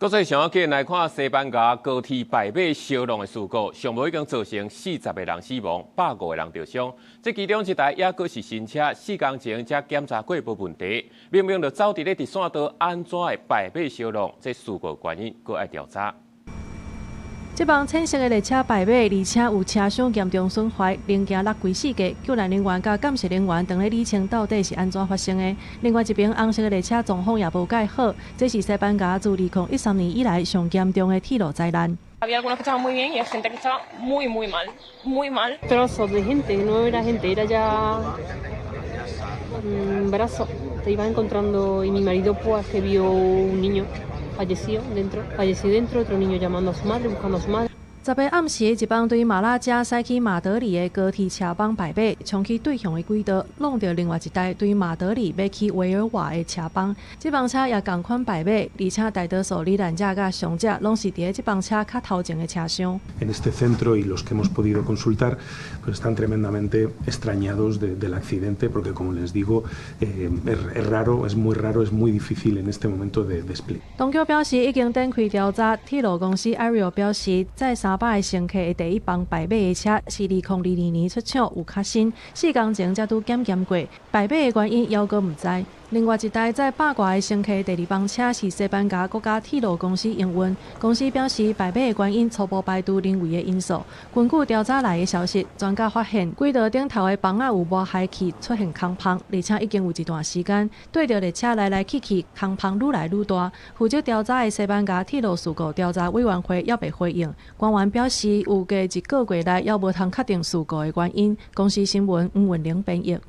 國際上緊來看西班牙高鐵敗馬燒挵的事故，上無已經造成40個人死亡，150個人著傷。這其中一台猶閣是新車，4工前才檢查過無問題，明明就走佇咧直線道，按怎會敗馬燒挵？這事故原因閣愛調查。這班淺色的列車敗馬，而且有車廂嚴重損壞，零件落規四界。救援人員佮鑑識人員當咧理清到底是按怎發生的。另外一邊紅色的列車狀況也無蓋好，這是西班牙自2013年以來上嚴重的鐵路災難。 Había algunos que estaban muy bien y gente que estaba muy, muy mal, muy mal. Trozos de gente, no era gente, era ya un brazo. Te ibas encontrando y mi marido, pues, que vio un niño fallecido dentro, otro niño llamando a su madre, buscando a su madre. 10日暗時，一班對馬拉加駛去馬德里的高鐵車班敗馬，衝去對向的軌道，挵著另外一台對馬德里欲去維爾瓦的車班。這班車也仝款敗馬，而且大多數罹難者佮傷者攏是佇咧這班車較頭前的車廂。 En este centro y los que hemos podido consultar, pues están tremendamente extrañados del accidente, porque, como les digo, es raro, es muy raro, es muy difícil en este momento de explicar. 當局表示已經展開調查，鐵路公司 Iryo 表示，載300個乘客的第一班敗馬的車是2022年出廠，有較新，4工前才拄檢驗過，敗馬的原因猶閣毋知。另外一台載100外個乘客的第二班車是西班牙國家鐵路公司營運，公司表示敗馬的原因初步排除人為的因素。根據調查來的消息，專家發現軌道頂頭的枋仔有磨骸氣出現空縫，而且已經有一段時間綴著列車來來去去，空縫愈來愈大。負責調查的西班牙鐵路事故調查委員會猶未回應，官員表示預計一個月內猶無通確定事故的原因。公視新聞吳文玲編譯。